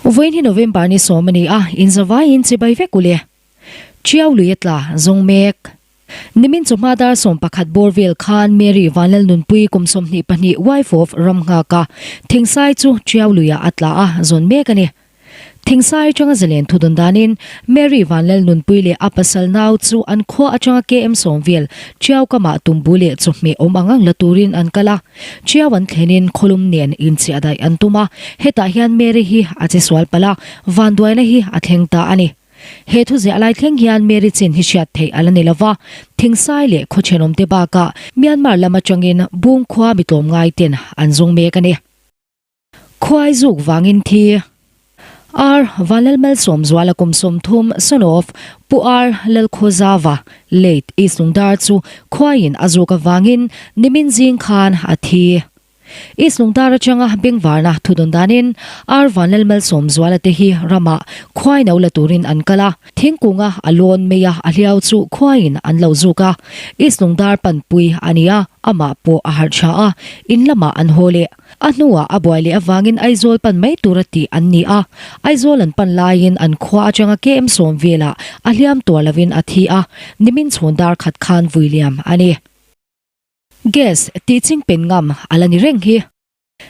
Vawiin hi November ni sawm a ni a, inzavaiin chibai vek u le. Ṭiau lui a tla zawng mek. Nimin chawhma dar 11 bawr vel khan Mary Vanlalnunpui kum 22 wife of Ramnghaka Thingsai chu Ṭiau luiah a tla a, zawn mek a ni. Thingsai atanga zalen thu dawn danin Mary Vanlalnunpui leh a pasal nau chu an khua atanga KM 10 vel Ṭiau kamah tumbu leh chawhmeh awm ang ang la turin an kal a. Ṭiau an thlenin khawlum nen inchiah daih an tum a, hetah hian Mary hi a che sual palh a, vanduaina hi a thleng ta a ni. He thu ziah lai thleng hian Mary chin hi hriat theih a la ni lo va, Thingsai leh khaw thenawmte bakah Myanmar lam atangin Bung khua mi tlawmngai ten an zung mek a ni. Khuai zuk vangin thi Ar Vanlalmalsawmzuala kum 30 son of Pu Ar Lalkhawzava late East Lungdar chu khuaiin a zuk avangin nimin zing khan a thi. East Lungdar atanga bengvarna thudawn danin Ar Vanlalmalsawmzuala te hi ramah khuai no la turin an kal a, thingkunga a lawn mai a a hliau chu khuaiin an lo zuk a, East Lungdar panpui a ni a, amah pawh a harh tha a, in lamah an haw leh. A hnuah a buai leh avangin Aizawl pan mai tura tih an ni a, Aizawl an pan laiin an khua atanga KM 10 velah a hliam tuar lovin a thi a, nimin chhun dar khat khan vui liam a ni. Gas tih ching pen ngam a la ni reng hi.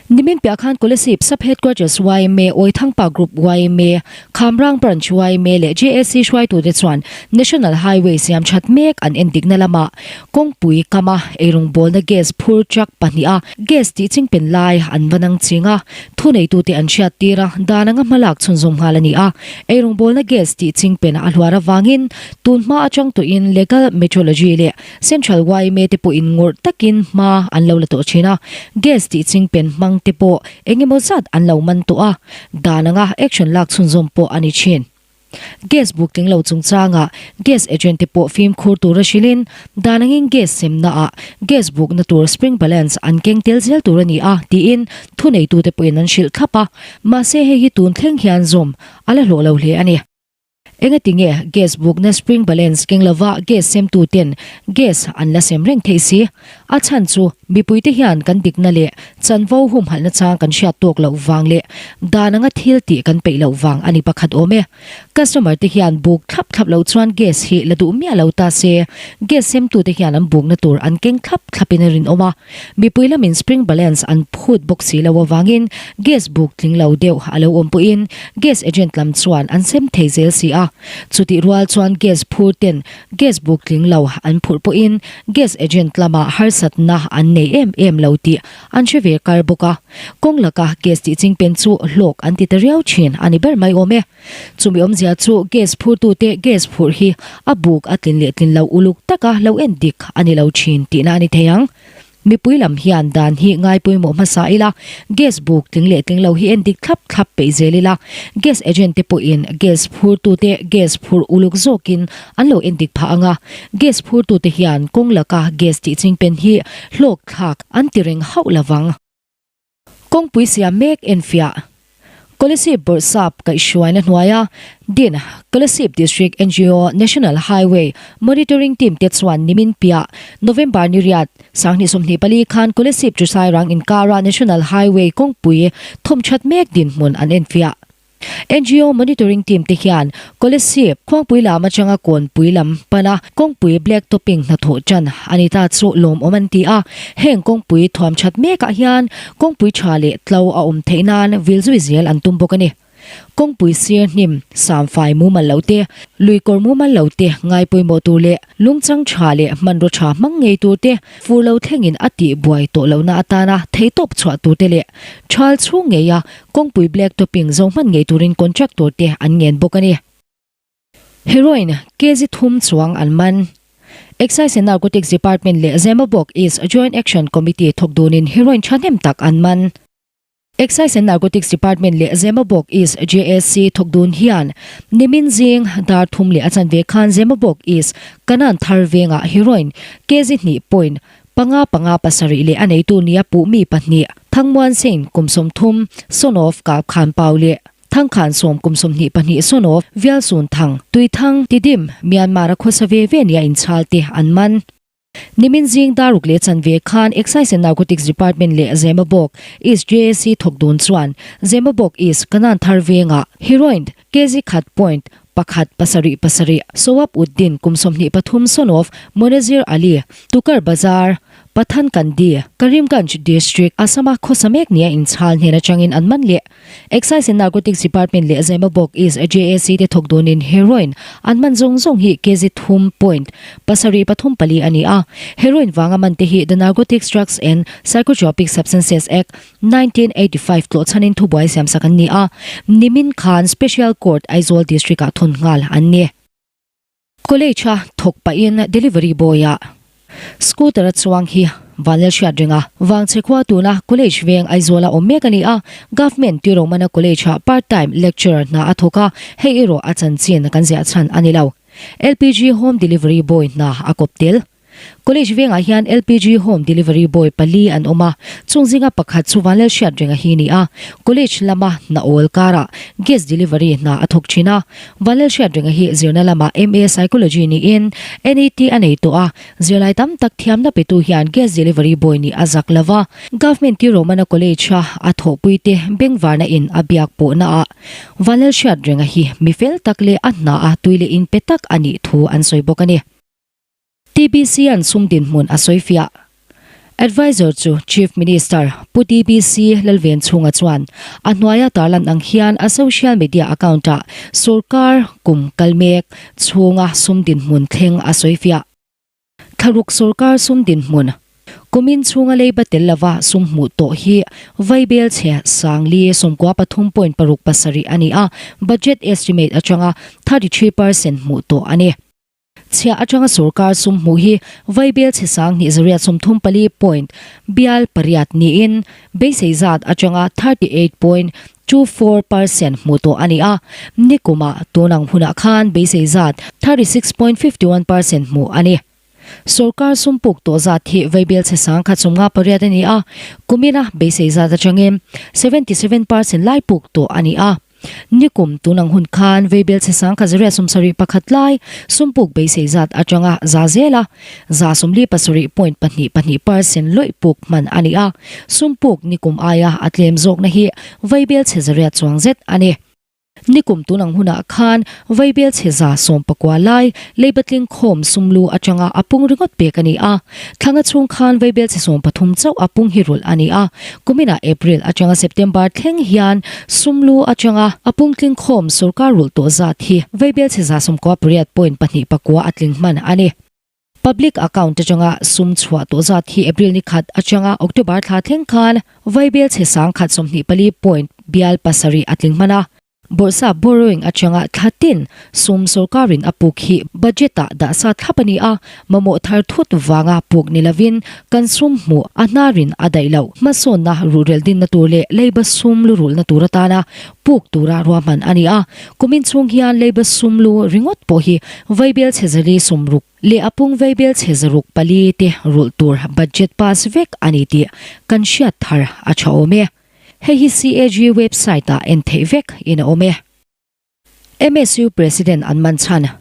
Nimin piah khan Kolasib Sub Headquarters yma, Awithangpa Group yma, Khamrang Branch yma leh JAC hruaitute chuan National Highway siam that mek an endikna lamah Kawngpui kama eirawngbawlna gas phur truck pahniha gas tih chingpen lai an va nang ching a, thuneitute an hriattir a, dan anga hmalak chhunzawm nghal a ni a. Eirawngbawlna gas tih chingpen a hluar avangin tun hma atang tawhin Legal Metrology leh Central yma te pawhin ngawrh takin hma an lo la tawh thin a, gas tih chingpen hmang te pawh eng emaw zat an lo man tawh a, dan anga action lak chhunzawm pawh a ni thin. Gas buk tling lo chungchangah gas agent te pawh fimkhur tura hrilhin dan angin gas semnaah gas bukna tur spring balance an keng tel zel tur a ni a tiin thuneitute pawhin an hrilh thlap a, mahse hei hi tun thleng hian zawm a la hlawh lo hle a ni. Engatinge gas bukna spring balance keng lova gas semtuten gas an la sem reng theih si? A chhan chu mipuite hian kan dikna leh chanvo humhalhna chang kan hriat tawk loh vang leh dan anga thil tih kan peih loh vang a ni pakhat awm e. Customer te hian buk thlap thlap loh chuan gas hi la duh miah lo ta se, gas semtute hian an bukna tur an keng thlap thlapin a rinawm a. Mipui lamin spring balance an phut bawk si lo avangin gas buk tling lo deuh a lo awm pawhin gas agent lam chuan an sem thei zel si a. Chutih rual chuan gas phur ten Gas buk tling lo an phurh pawhin gas agent lamah harsatna an nei em em lo tih an hre ve kar bawk a. Kawng laka gas tih chingpen chu hlawk an ti ta riau thin a ni ber mai awm e. Chumi awmzia chu gas phurtute gas phurh hi a buk a tlin leh tlin lo uluk taka lo en dik a ni lo thin tihna a ni thei ang. Mipui lam hian dan hi ngai pawimawh hmasa ila, gas buk tling leh tling lo hi en dik thlap thlap peih zel ila, gas agent te pawhin gas phurtute gas phurh uluk zawkin an lo en dik phah ang a, gas phurtute hian kawng laka gas tih chingpen hi hlawk thlak an ti reng hauh lovang. Kawngpui siam mek enfiah. Kolasib Bawrhsap kaihhruaina hnuaia din Kolasib District ngo National Highway Monitoring Team te chuan nimin piah November ni riat 2024 khan Kolasib Chusairang inkara National Highway kawngpui thawmthat mek dinhmun an enfiah. Ngo Monitoring Team te hian Kolasib khuangpui lam atanga Kawnpui lam pana kawngpui black topping hnathawh tan a ni ta chu lawmawm an ti a, heng kawngpui thuamthat mekah hian Kawngpui tha leh tlo a awm theih nan vil zui zel an tum bawk a ni. Kawngpui sir hnim, samfai mumal lo te, lui kawr mumal lo te ngai pawimawh tur leh lungchang tha leh hmanraw tha hmang ngei tur te, fur lo thlengin a tih buai tawh lohna atana theihtawp chhuah tur te leh thal chhung ngeia kawngpui black topping zo hman ngei turin contractor te an ngen bawk a ni. Heroin kg thum chuang an man. Excise and Narcotics Department leh Zemabawk East Joint Action Committee thawk dunin heroin thahnem tak an man. Excise and Narcotics Department leh Zemabawk East JAC thawk dun hian nimin zing dar thum leh a chanve khan Zemabawk East Kanan Thar vengah heroin kg hnih point panga panga pasarih leh a neitu nia puh mi pahnih Thangmuan Singh kum 30 son of Kapkhan Pau leh Thangkhan sawm kum 22 Sonov, Vialsun Thang, Tuithang, Tidim, Myanmar a khawsa ve ve nia inchhal te an man. Nimin zing daruk leh chanve khan Excise and Narcotics Department leh Zemabawk East JAC thawk dun chuan Zemabawk East Kanan Thar vengah Heroin kg khat point pakhat pasarih pasarih Sowab Uddin kum 23 son of Monazir Ali, Tukar Bazar, Pathankandi, Karimganj District, Assam-a khawsa mek nia inchhal hnen atangin an man leh. Excise and Narcotics Department leh Zemabawk East JAC te thawk dunin heroin an man zawng zawng hi kg thum point pasarih pathum pali a ni a. Heroin vanga man te hi The Narcotics Drugs and Psychotropic Substances Act, 1985 tlawhchhanin thubuai siamsak an ni a, nimin khan Special Court Aizawl District-ah thawn nghal an ni. College-a thawk pahin delivery boy-ah scooter-a chuang hi Vanlal hriat reng a, Vangchhe khua tuna college veng Aizawla awm mek a ni a, Government Tiromana College-ah part time lecturer hna a thawk a, hei erawh a chanchin kan ziah chhan a ni lo. LPG home delivery boy hna a kawp tel. College vengah hian LPG home delivery boy pali an awm a, chung zinga pakhat chu Vanlal hriat reng a hi ni a, college lama hna awl karah gas delivery hna a thawk thin a. Vanlal hriat reng a hi zirna lamah MA Psychology niin NET a nei tawh a, zirlai tam tak thiamna petu hian gas delivery boy nih a zak lo va. Government Tiromana College-a a thawhpuite bengvarna in a biak pawhnaah Vanlal hriat reng a hi mi fel tak leh a hna a tui leh inpe tak a nih thu an sawi bawk a ni. TBC an sum dinhmun a sawi fiah. Adviser chu Chief Minister Pu TBC Lalvenchhunga chuan a hnuaia tarlan ang hian a social media account-ah sorkar kum kal mek chhunga sum dinhmun thleng a sawi fiah. Thlaruk sorkar sum dinhmun kumin chhunga leiba tel lova sum hmuh tawh hi vaibel chhe sangli 93.67 a ni a, budget estimate atanga 33% hmuh tawh a ni. Chhiah atanga sorkar sum hmuh hi vaibel chhe sang hnih zariat 34 point bial pariat niin beisei zat atanga 38.24 percent hmuh tawh a ni a, nikumah tun ang hunah khan beisei zat 36.51 percent hmuh a ni. Sorkar sum puk tawh zat hi vaibel chhe sang khat 58 a ni a, kumina beisei zat atangin 77 percent lai puk tawh a ni a. Nikum tun ang hun khan Veibel chhe sang kha zariat 71 lai sumpuk beisei zat atanga za zela 47 point pahnih pahnih percent lawih puk hman a ni a, sumpuk nikum aia a tlem zawkna hi Veibel chhe zariat chuang zet a ni. Nikum tun ang hunah khan Veibel chhe 19 lai leibatling khawm sumlu atanga a pung ringawt pek a ni a, Thlanga chhung khan Veibel chhe 13 chauh a pung hi rulh a ni a, Kuminah April atanga September thleng hian sumlu atanga a pungtling khawm sorkar rulh tawh zat hi vaibel chhe 98 point pahnih pakua a tling hman a ni. Public account atanga sum chhuah tawh zat hi April ni khat atanga October thla thleng khan vaibel chhe 124 point bial pasarih a tling hman a. Bawrhsap borrowing atanga thla tin sum sorkarin a puk hi budget-ah dah sa thlap a ni a, mamawh thar thut vanga puk ni lovin kan sum hmuh a hnarin a daih loh. Hmasawnna ruhrel dinna tur leh leiba sum lu rulhna tur atana puk tura ruahman a ni a, kumin chhung hian leiba sum lu ringawt pawh hi vaibel chhe zali 60 leh a pung vaibel chhe 104 te rulh tur budget pass vek a ni tih kan hriat thar a tha awm e. Hei hi CAG website ah en theih vek in a awm e. MSU President an man chhan.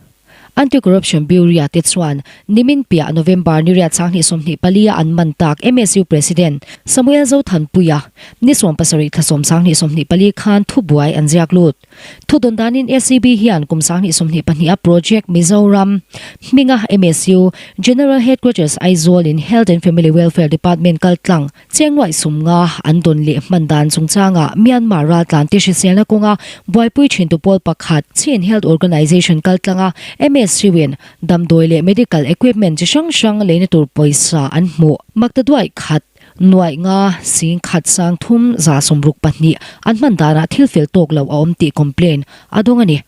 Anti-Corruption Bureau te chuan nimin piah November ni riat 2024 a an man tak MSU President Samuel Zothanpuia ni 17 thla 10 2024 khan thubuai an ziak lut. Thudawn danin ACB hian kum 2022 a Project Mizoram hminga MSU General Headquarters Aizawl in Health and Family Welfare Department kaltlang Chengnuaih sum nga an dawn leh hman dan chungchangah Myanmar raltlante hriselna kawnga buaipui thintu pawl pakhat Chin Health Organization kaltlanga MSU-in damdawi leh medical equipment chi hrang hrang leina tur pawisa an hmuh maktaduaih khat nuaih nga sing khat sang thum 62 an hman danah thil fel tawk lo a awm tih complaint a dawng a ni.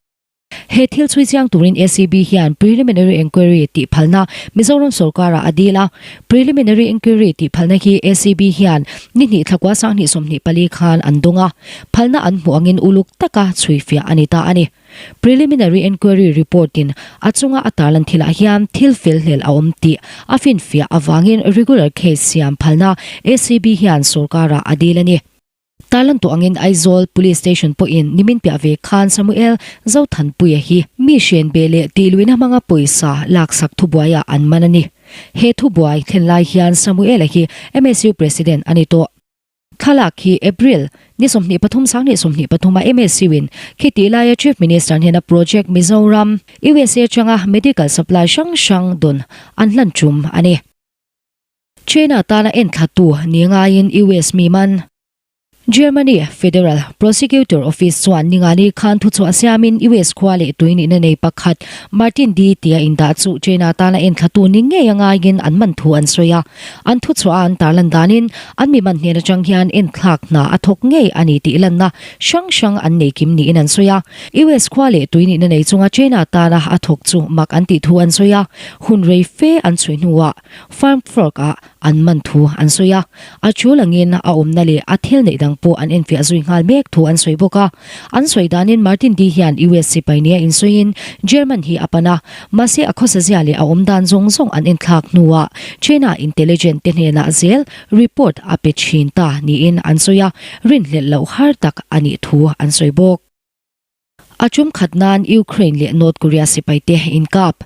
He thil chhui chiang turin ACB hian Preliminary Enquiry tih phalna Mizoram sorkarah a dil a. Preliminary Enquiry tih phalna hi ACB hian ni hnih thlakua 2024 khan an dawng a. Phalna an hmuh angin uluk taka chhui fiah a ni ta a ni. Preliminary Enquiry Report-in a chunga a tarlan thilah hian thil fel hlel a awm tih a finfiah avangin regular case siam phalna ACB hian sorkarah a dil a ni. Tarlan tawh angin Aizawl Police Station pawhin nimin piah ve khan Samuel Zothanpuia hi mi hrenbe leh tihluihna hmanga pawisa laksak thubuaiah an man a ni. He thubuai thlen lai hian Samuel-a hi MSU President a ni tawh. Thlalak hi April ni 23 2023 a MSU in khitih laia Chief Minister hnena Project Mizoram, USA atanga medical supply hrang hrang dawn an hlan tum a ni. China tana enthlatu ni ngaiin US mi man. Germany Federal Prosecutor Office chuan ningani khan thuchhuah siamin US khua leh tui nihna nei pakhat Martin Dee tia indah chu China tana enthlatu ni ngei a ngaiin an man thu an sawi a. An thuchhuah a an tarlan danin an mi man hnen atang hian enthlak hna a thawk ngei a ni tih lanna hrang hrang an nei kim niin an sawi a. US khua leh tui nihna nei chunga China tana a thawk chu mak an tih thu an sawi a. Hun rei fe an chhui hnuah Frankfurt-ah An man thu an sawi a, a tul angin a awmna leh a thil neih dang pawh an enfiah zui nghal mek thu an sawi bawk a. An sawi danin Martin Dee hian US sipai nia insawiin German hi a pan a, mahse a khawsa zia leh a awm dan zawng zawng an enthlak hnuah China intelligent te hnenah zel report a pe thin ta niin an sawi a, rinhlelh loh har tak a nih thu an sawi bawk. A tum khat nan Ukraine leh North Korea sipaite inkap.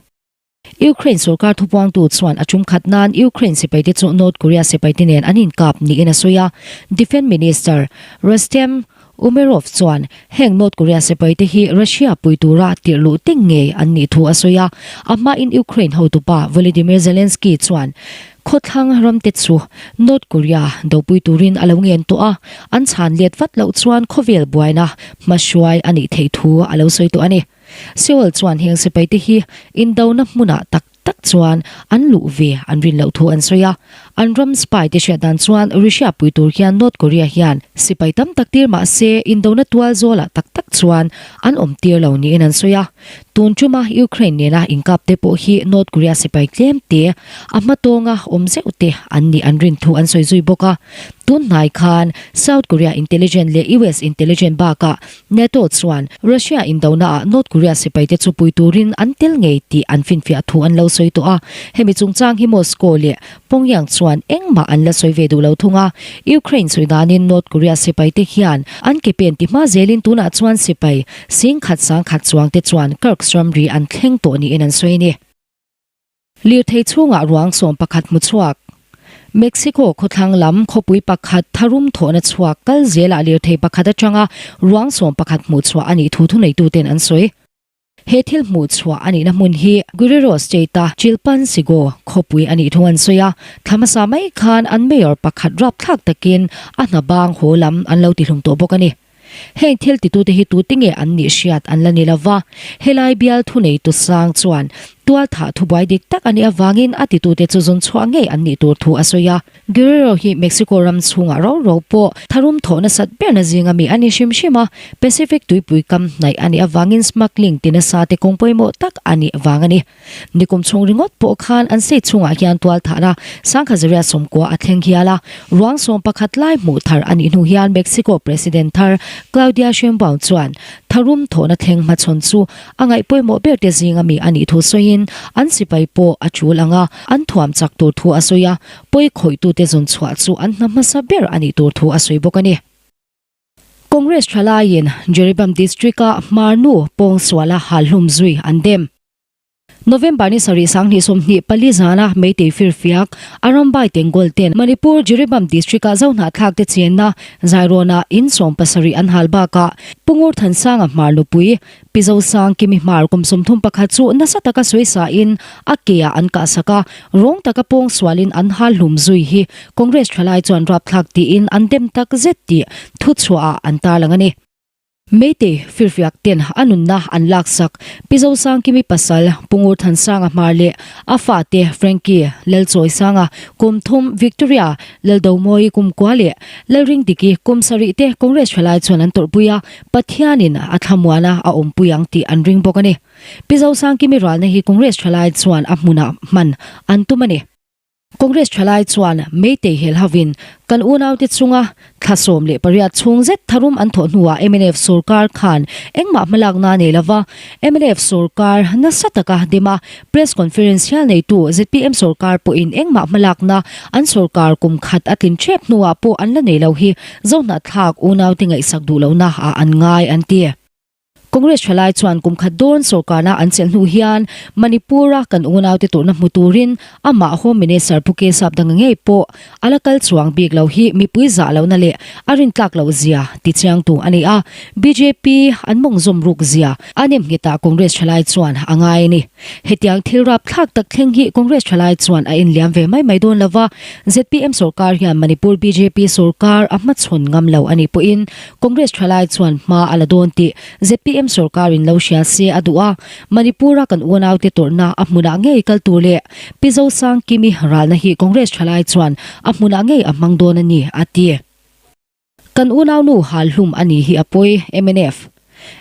Ukraine sorkar thupuangtu chuan a tum khat nan Ukraine sipaite chu North Korea sipaite nen an inkap niin a sawi a. Defence Minister Rustem Umerov chuan heng North Korea sipaite hi Russia pui tura tirh luh teng ngei an nih thu a sawi a. A hmain Ukraine hotupa Volodymyr Zelensky chuan khawthlang ramte chu North Korea dopui turin a lo ngen tawh a, an chhan let vat loh chuan khawvel buaina hmahruai a nih theih thu a lo sawi tawh a ni. Seoul chuan heng sipaite hi indona hmunah tak tak chuan an luh ve an rin loh thu an sawi a. An ram spy te hriat dan chuan Russia pui tur hian North Korea hian sipai tam tak tir mah se indona tual zawlah tak tak chuan an awm tir lo niin an sawi a. Tun tuma Ukraine nena inkap te pawh hi North Korea sipai tlem te a hmatawnga awm zeuh te an nih an rin thu an sawi zui bawk a. Tun hnai khan South Korea intelligence leh US intelligence bakah NATO chuan Russia indonaah North Korea sipaite chu pui turin an tel ngei tih an finfiah thu an lo sawi tawh a. Hemi chungchang hi Moscow leh Pyongyang chuan engmah an la sawi ve duh lo thung a. Ukraine sawi danin North Korea sipaite hian an ke pen ti hma zelin tunah chuan sipai singkhat sangkhat chuangte chuan Kursk ramri an thleng tawh niin an sawi a ni. Lirthei chhungah ruang 11 hmu chhuak. Mexico khawthlang lam khawpui pakhat tharum thawhna chhuak kal zelah lirthei pakhat atanga ruang 11 hmuh chhuah a nih thu thuneituten an sawi. He thil hmuh chhuah a nihna hmun hi Guerrero State-a Chilpancingo khawpui a nih thu an sawi a. Thla hmasa mai khan an mayor pakhat rapthlak takin a hna bang haw lam an lo tihlum tawh bawk a ni. Heng thil titute hi tute nge an nih hriat an la ni lo va, helai bial thuneitu sang chuan tualthah thubuai dik tak a nih avangin a titute chu zawn chhuah ngei an nih tur thu a sawi a. Guerrero hi Mexico ram chhungah ro ro pawh tharum thawh nasat berna zinga mi a ni hrim hrim a, Pacific tuipui kam hnaih a nih avangin smuggling ti nasa te kawng pawimawh tak a nih vang a ni. Nikum chhung ringawt pawh khan an state chhungah hian tualthahna Sangkhazaria sawmkua a thleng hial a, ruang 11 lai hmuh thar a nih hnu hian Mexico President thar Claudia Sheinbaum chuan tharum thawhna thleng hmachhawn chu a ngaih pawimawh ber te zinga mi a nih thu sawiin an sipai pawh a tul ang a, an thuam chak tur thu a sawi a, pawi khawihtute zawn chhuah chu an hna hmasa ber a nih tur thu a sawi bawk a ni. Congress thalaiin Jeribam District-a Hmarnu pawngsuala halhlum zui an dem. November ni sarih 2024 zana Meitei firfiak Arambai Tengol ten Manipur Jiribam District-a Zohnahthlak te chenna Zairawna in 70 an hal bakah Pungur Thansanga hmar nupui Pi Zosang Kimi hmar kum 31 chu nasa taka sawi in a ke-ah an kahsak a, rawng taka pawng sualin an hal hlum zui hi Congress thalai chuan rapthlak tiin an dem tak zet tih thuchhuahah an tarlang a ni. Meitei firfiak ten a nunna an laksak Pi Zosangkimi pasal Pungur Thansanga hmar leh a fate Frankie Lalchawisanga kum thum, Victoria Laldomawi kum kua leh Lalringdiki kum sarih te Congress thalai chuan an tawrhpui a, Pathianin a thlamuana a awmpui ang tih an ring bawk a ni. Pi Zosangkimi ralna hi Congress thalai chuan a hmunah hman an tum a ni. Congress thalai chuan Meitei hel hovin kan unaute chunga thla 18 chhung zet tharum an thawh hnuah mnf sorkar khan engmah hmalakna a nei lova, mnf sorkar nasa taka dema press conference hial neitu zpm sorkar pawhin engmah hmalakna an sorkar kum khat a tlin ṭhep hnuah pawh an la nei lo hi Zohnahthlak unaute ngaihsak duh lohna ah an ngai an ti. Congress thalai chuan kum khat dawn sorkarna an chelh hnu hian Manipur-a kan unaute turna hmu turin amah Home Minister Pu Kesap Danga ngei pawh a la kal chuang bik lo hi mipui zah lohna leh a rintlak loh zia tichiangtu a ni a, bjp an mawngzawm ruk zia a nemnghetah Congress thalai chuan a ngai a ni. Hetiang thil rapthlak tak thleng hi Congress thalai chuan a inliam ve mai mai dawn lova, zpm sorkar hian Manipur bjp sorkar a hmachhawn ngam lo a nih pawhin Congress thalai chuan hma a la dawn tih zpm sorkarin lo hria se a duh a, Manipur-a kan unaute tawrhna a hmunah ngei kal tur leh Pi Zosangkimi ralna hi Congress thalai chuan a hmunah ngei a hmang dawn a ni, a ti. Kan unaunu hal hlum a ni hi a pawi, mnf.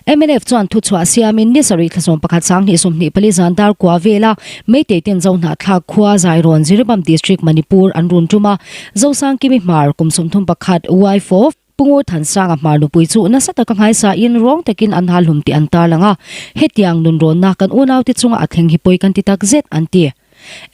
Mnf chuan thuchhuah siamin ni sarih thlasawm pakhat 20 24 zan dar kua vela Meitei ten Zohnahthlak khua Zairawn Jiribam District Manipur an run tum a, Zosangkimi Hmar kum 31 wife of Pungur Thansanga Hmar nupui chu nasa taka nghaisain rawng takin an hal hlum tih an tarlang a, hetiang nunrawnna kan unaute chunga a thleng hi pawi kan ti takzet an ti.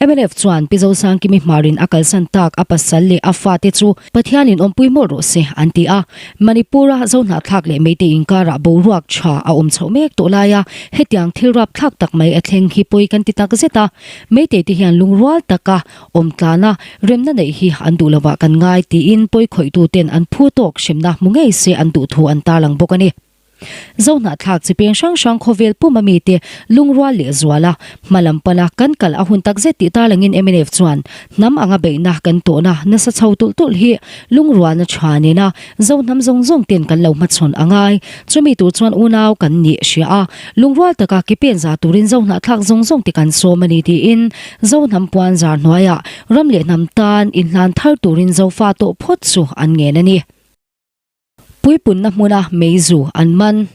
Mnf chuan Pi Zosangkimi Hmarin a kalsan tak a pasal leh a fate chu Pathianin awmpui mawlh rawh se an ti a. Manipur-a Zohnahthlak leh Meitei inkarah boruak tha a awm chhoh mek tawh laia hetiang thil rapthlak tak mai a thleng hi pawi kan ti takzet a. Meitei te hian lungrual taka awm tlana remna neih hi an duh lovah kan ngai tiin pawi khawihtu ten an phu tawk hremna hmu ngei se an duh thu an tarlang bawk a ni. Zohnahthlak chi peng hrang hrang khawvel puma mite lungrual leh zuala hma lam pana kan kal a hun takzet tih tarlangin mnf chuan hnam anga beihna kan tawhna nasa chho tulh tulh hi lungrualna tha nena Zo hnam zawng zawng ten kan lo hmachhawn a ngai. Chumi tur chuan unau kan nih hria a, lungrual taka ke pen za turin Zo hnahthlak zawng zawng te kan sawm a ni tiin Zo hnam puan zar hnuaiah ram leh hnam tan inhlan thar turin Zofa tawh phawt chu an ngen a ni. Puipunna hmuna meizu an man.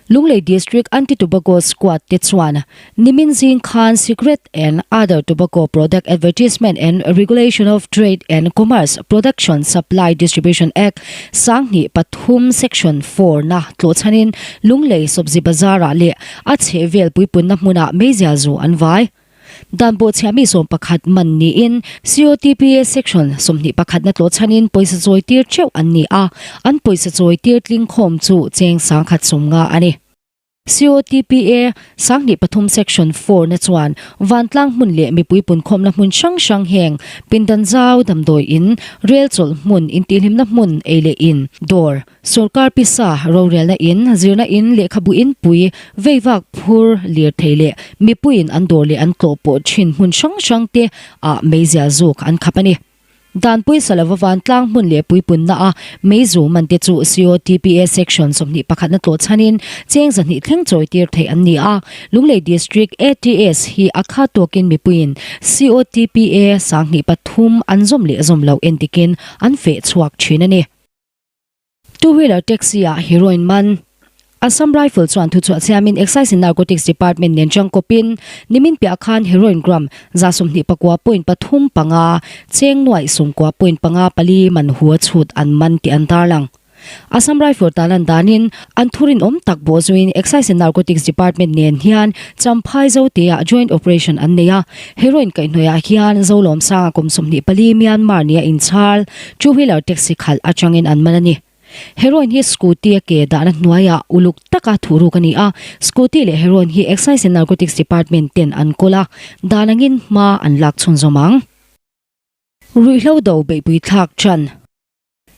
Lunglei District Anti-Tobacco Squad te chuan nimin zing khan Cigarette and Other Tobacco Product Advertisement and Regulation of Trade and Commerce Production Supply Distribution Act 2003 Section 4 na tlawhchhanin Lunglei Sobzi Bazar-ah leh a chhehvel puipunna hmunah meizial zu an vai. Dan bawhchhiah mi 11 man niin COTPA Section 21 na tlawhchhanin pawisa chawi tir theuh an ni a, an pawisa chawi tir tling khawm chu cheng 1050 a ni. COTPA 23 Section 4 na chuan vantlang hmun leh mipui punkhawmna hmun hrang hrang heng pindan zau damdawi in, rel chawlh hmun, intihhlimna hmun, ei leh in, dawr, Sorkar pisa rorelna in, zirna in, lehkhabu in pui, veivak phur lirthei leh mipuiin an dawr leh an tlawh pawh thin hmun hrang hrang te ah meizial zuk an khap a ni. Dan pawisa lova vantlang hmun leh puipunna a meizu man te chu COTPA Section 21 na tlawh chhanin cheng 200 thleng chawi tir theih an ni a. Lunglei District ATS hi a kha tawkin mipuiin COTPA 23 an zawm leh zawm loh entikin an feh chhuak thin a ni. Two wheeler taxi ah heroin man Assam Rifle chuan thuchhuah siamin Excise and Narcotics Department nen tangkawpin nimin piah khan heroin gram 29.35 cheng nuaih 90.54 man hu a chhut an man tih an tarlang. Assam Rifle tan an danin an thurinawm tak bawhzuiin Excise and Narcotics Department nen hian Champhai Zote-ah joint operation an nei a, heroin kaihhnawihah hian Zolawmsanga kum 24 Myanmar nia inchhal Two wheeler taxi khalh atangin an man a ni. Heroin hi scooty a ke dahna hnuaiah uluk taka thuhruk a ni a, scooty leh heroin hi Excise and Narcotics Department ten an kawl a, dan angin hma an lak chhunzawm ang. Ruihhlo do beihpui thlak tan.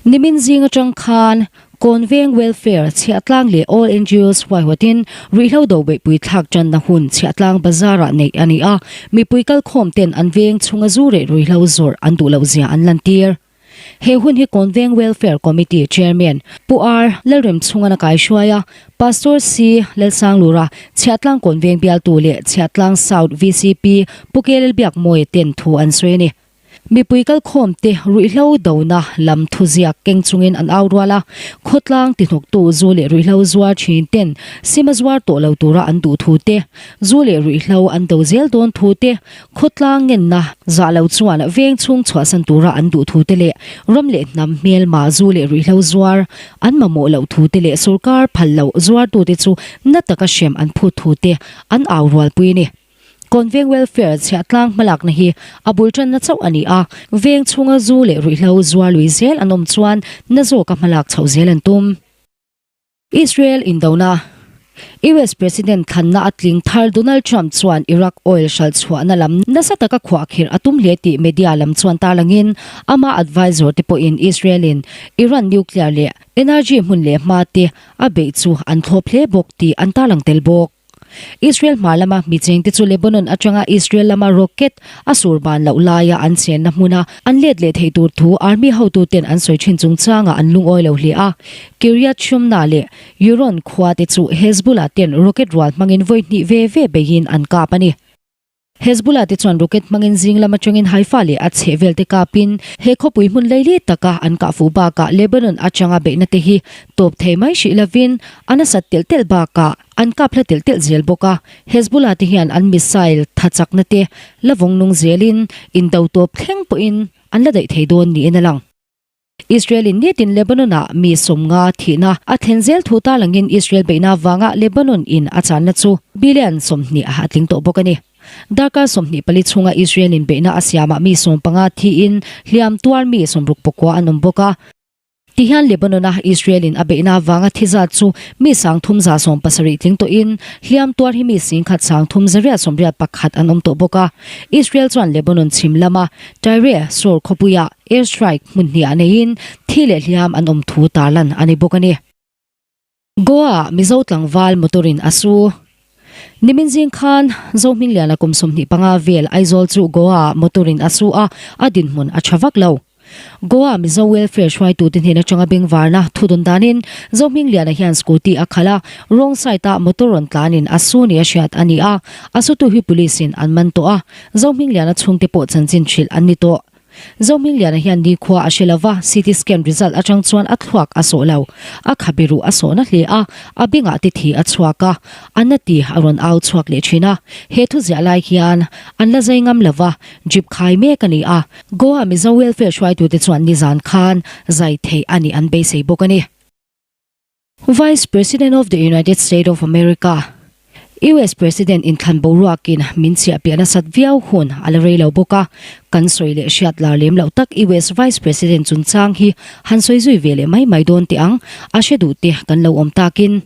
Nimin zing atang khan Kawnveng Welfare Chhiahtlang leh All NGOs huaihawtin ruihhlo do beihpui thlak tanna hun Chhiahtlang Bazar-ah neih a ni a, mipui kalkhawm ten an veng chhunga zu reh ruihhlo zawrh an duh loh zia an lantir. He hun hi Kawnveng Welfare Committee Chairman Pu R Lalremchhungan a kaihruai a, Pastor C Lalsanglura, Chhiahtlang Kawnveng bialtu leh Chhiahtlang South vcp Pu K Lalbiakmawia ten thu an sawi a ni. Mipui kalkhawmte ruihhlo dona lam thuziak keng chungin an au rual a, khawtlang tihnawktu zu leh ruihhlo zuar thin ten sima zuar tawh lo tura an duh thu te, zu leh ruihhlo an do zel dawn thu te, khawtlang ngenna zah lo chuan veng chhung chhuahsan tura an duh thu te leh ram leh hnam hmelma zu leh ruihhlo zuar an mamawh loh thu te leh sorkar phal loh zuartute chu na taka hrem an phut thu te an au rualpui a ni. Kawnveng Welfare chhiahtlang hmalakna hi a bul tanna chauh a ni a, veng chhunga zu leh ruihhlo zuar lui zel an awm chuan na zawka hmalak chhoh zel an tum. Israel indona. US President thlanna a tling thar Donald Trump chuan Iraq oil hralh chhuahna lam nasa taka khuahkhirh a tum hle tih media lam chuan tarlangin ama advisor te pawhin Israel-in Iran nuclear leh energy hmun leh hma te a beih chu an thlawp hle bawk tih an tarlang tel bawk. Israel hmar lama mi chengte chu Lebanon atanga Israel lama rocket a sur ban loh laia an chenna hmuna an let leh theih tur thu army hotuten an sawi thin chungchangah an lungawi lo hle a. Kiryat Shomna leh Euron khua te chu Hezbollah ten rocket rual hmangin vawi hnih ve ve beiin an kap a ni. Hezbollah te chuan rocket hmangin zing lam atangin Haifa leh a chhehvel te kapin he khawpui hmun leili taka an kah fuh bakah Lebanon atanga beihna te hi tawp thei mai hrih lovin a nasat telh telh bakah an kap hla telh telh zel bawk a. Hezbollah te hian an missile tha chakna te la vawng nung zelin indo tawp thleng pawhin an la daih thei dawn niin a lang. Israel-in nitin Lebanon-ah mi sawmnga thihna a thlen zel thu tarlangin Israel beihna avanga Lebanon-in a channa chu billion 20 a tling tawh bawk a ni. Darkar 24 chhunga Israel-in beihna a siamah mi sawmpanga thiin hliam tuar mi sawmruk pakua an awm bawk a. Tihian Lebanon-a Israel-in a beihna avanga thi zat chu mi 3170 tling tawhin hliam tuar hi mi 10,381 an awm tawh bawk a. Israel chuan Lebanon chhim lama Tyre, Sur khawpuiah Air strike hmun hniah neiin thi leh hliam an awm thu tarlan a ni bawk a ni. Goa-ah Mizo tlangval motor in a su. Nimin zing khan Zohmingliana kum 25 vel Aizawl chu Goa-ah motor in a su a, a dinhmun a tha vak lo. Goa Mizo Welfare hruaitute hnen atanga bengvarna thu dawn danin Zohmingliana hian scooty a khalh a, wrong side-ah motor rawn tlanin a su nia hriat a ni a, a sutu hi police in an man tawh a, Zohmingliana chhungte pawh chanchin hrilh an ni tawh. Zohmingliana hian nikhua a hre lo va, CT scan result atang chuan a thluak a sawh lo. A khabe ruh a sawh na hle a, a bengah te thi a chhuak a, a na ti a rawn au chhuak leh thin a. He thu ziah lai hian an la zai ngam lo va, drip khai mek a ni a. Goa Mizo Welfare hruaitute chuan nizan khan zai theih a nih an beisei bawk a ni. Vice President of the United State of America, US President inthlan boruakin min chhiah piah nasat viau hun a la rei lo bawk a, kan sawi leh hriat lar lem loh tak US Vice President chungchang hi han sawi zui ve leh mai mai dawn teh ang, a hre duh te kan lo awm takin.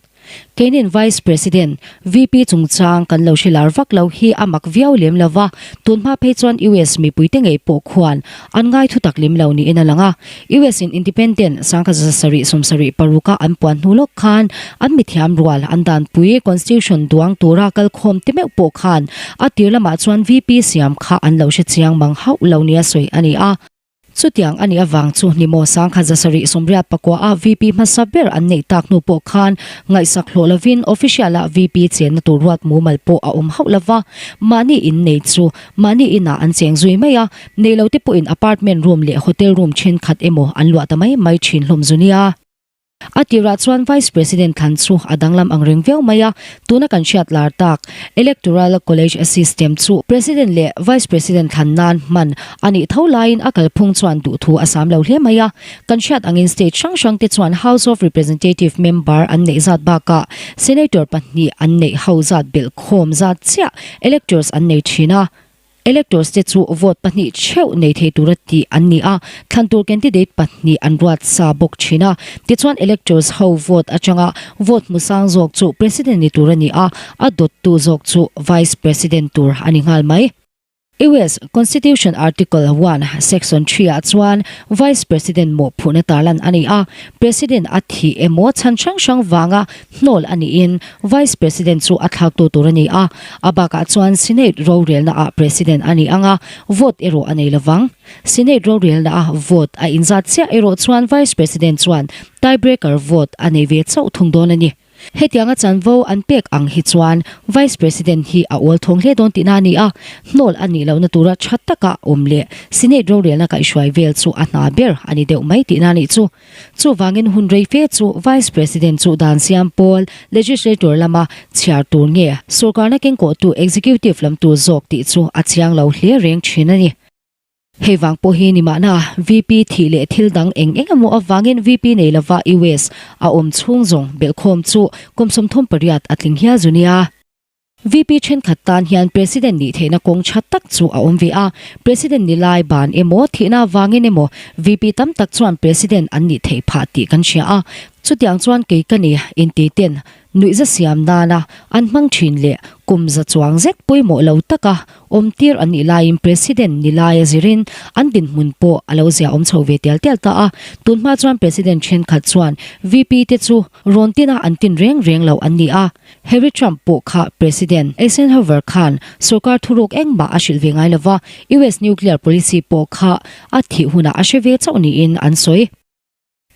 Keinin Vice President, VP chungchang kan lo hre lar vak lo hi a mak viau lem lo va, tunhma phei chuan US mipuite ngei pawh khuan an ngai thutak lem lo niin a lang a. US in Independent 1776 a an puan hnu lawk khan an mithiam rual an danpui Constitution duang tura kalkhawm te meuh pawh khan a tir lamah chuan VP siam kha an lo hre chiang mang hauh lo nia sawi a ni a. Chutiang a nih avang chu nimaw 1789 a VP hmasa ber an neih tak hnu pawh khan ngaihsak hlawh lovin official a VP chenna tur ruat mumal pawh a awm hauh lova, mahni innei chu mahni inah an cheng zui mai a, Nei lo te pawhin apartment room leh hotel room thenkhat emaw an luah ta mai mai thin hlawm zu nia. A tirah chuan Vice President thlan chu a danglam ang reng viau mai a, tuna kan hriat lar tak Electoral College system chu President leh Vice President thlan nan hman a nih tho laiin a kalphung chuan duhthu a sam lo hle mai a. Kan hriat angin state hrang hrang te chuan House of Representative member an neih zat bakah Senator pahnih an neih ho zat belhkhawm zat chiah electors an nei thin a. Electors te chu vote pahnih theuh nei thei tura tih an ni a, thlan tur candidate pahnih an ruat sa bawk thin a. Tichuan electors ho vote atanga vote hmu sang zawk chu President ni tur a ni a, a dawttu zawk chu Vice President tur a ni nghal mai. US Constitution Article one Section three ah chuan Vice President mawhphurhna tarlan a ni a, President a thih emaw chhan hrang hrang vanga Hnawl a niin Vice President chu a thlaktu tur a ni a, a bakah chuan Senate rorelna ah President a ni ang a, vote erawh a nei lovang. Senate rorelna a vote a inzat chiah erawh chuan Vice President chuan tie-breaker vote a nei ve chauh thung dawn a ni. Hetianga chanvo an pek ang hi chuan Vice President hi a awl thawng hle dawn tihna a ni a, hnawl a nih lohna tura tha taka awm leh Senate rorelna kaihhruai vel chu a hna ber a ni deuh mai tihna a nih chu. Chuvangin hun rei fe chu Vice President chu dan siam pawl, legislature, lama chhiar tur nge sorkarna kengkawhtu executive lam tur zawk tih chu a chiang lo hle reng thin a ni. Hei vang pawh hi ni mahna VP thih leh thil dang eng eng emaw avangin VP nei lova US a awm chhung zawng belhkhawm chu kum 38 a tling hial zu nia. VP thenkhat tan hian President nih theihna kawng tha tak chu a awm ve a, President ni lai ban emaw thihna avangin emaw VP tam tak chuan President an nih theih phah tih kan hria a, chutiang chuan kei ka ni inti ten nuihza siam nana an hmang thin leh kum za chuang zet pawimawh lo taka awm tir an nih laiin President ni laia zirin an dinhmun pawh a lo zia awm chho ve tial tial ta a, tunhma chuan President thenkhat chuan VP te chu rawn tina an tin reng reng lo an ni a. Harry Trump pawh kha President Eisenhower khan sorkar thuruk engmah a hrilh ve ngai lova, US nuclear policy pawh kha a thih hunah a hre ve chauh niin an sawi.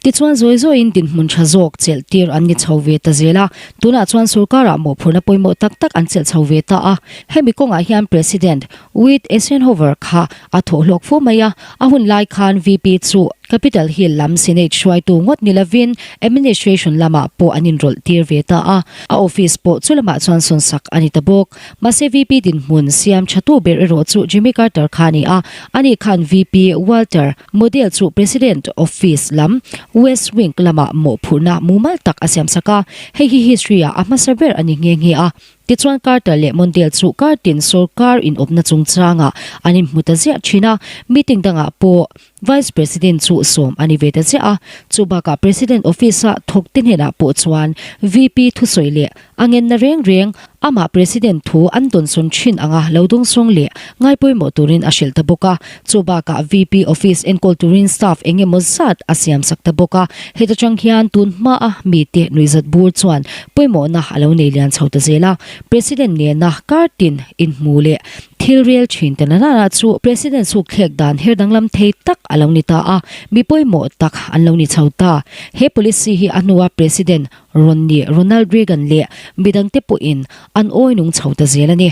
Tichuan zawi zawiin dinhmun tha zawk chelh tir an ni chho ve ta zel a, tunah chuan sorkarah mawhphurhna pawimawh tak tak an chelh chho ve ta a. Hemi kawngah hian President With Eisenhower kha a thawh hlawk fo mai a, a hun lai khan VP chu Capitol Hill lam Senate hruaitu ngawt ni lovin administration lamah pawh an inrawlh tir ve ta a, a office pawh chu lamah chuan sawnsak a ni ta bawk. Mahse VP dinhmun siam thatu ber erawh chu Jimmy Carter kha a ni a, ani khan VP Walter Mondale chu President office lam West Wing lamah mawhphurhna mumal tak a siamsak a, hei hi history-ah a hmasa ber a ni nghe nghe a. Tichuan Carter leh Mondale chu kartin sorkar inawpna chungchangah an inhmu ta ziah thin a, meeting dangah pawh Vice President chu sawm a ni ve ta ziah a. Chu bakah President Office-a thawkte hnenah pawh chuan VP thusawi leh a ngenna reng reng amah President thu an dawnsawn thin anga lo dawngsawng leh ngaipawimawh turin a hrilh ta bawk a. Chu bakah VP Office enkawl turin staff eng emaw zat a siam sak ta bawk a, heta tang hian tun hmaa mite nuihzat bur chuan pawimawhna a lo nei lian chho ta zel a. President nena kar tin inhmu leh thil rel thin te nana chu President suk thlek dan her danglam thei tak a lo ni ta a, mi pawimawh tak an lo ni chho ta. He policy hi a hnua President rawn ni Ronald Reagan leh midangte pawhin an awi nung chho ta zel a ni.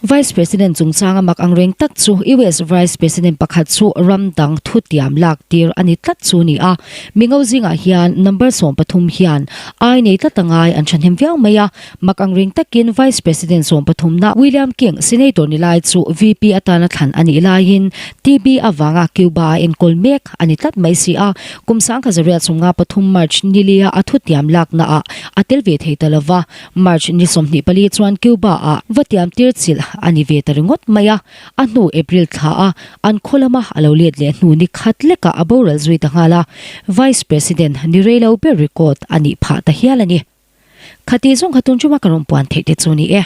Vice President chungchanga mak ang reng tak chu US Vice President pakhat chu ram dang thutiam lak tir a ni tlat chu ni a. Mingo zingah hian number 13 hian ai nei tlat a ngai an thahnem viau mai a. Mak ang reng takin Vice President 13 na William King Senator ni lai chu VP atana thlan a nih laiin TB avanga Cuba a enkawl mek a ni tlat mai si a. Kum 1953 March nilia a thutiam laknaah a tel ve thei ta lova. March ni 24 chuan Cuba ah va tiam tir chilh a ni ve ta ringawt mai a, a hnu April thla a an khaw lama a lo let leh hnu ni khat lekah a boral zui ta nghal a, Vice President ni rei lo ber record a nih phah ta hial a ni. Khati zawng kha tun chuma ka rawn puan theih te chu ni e.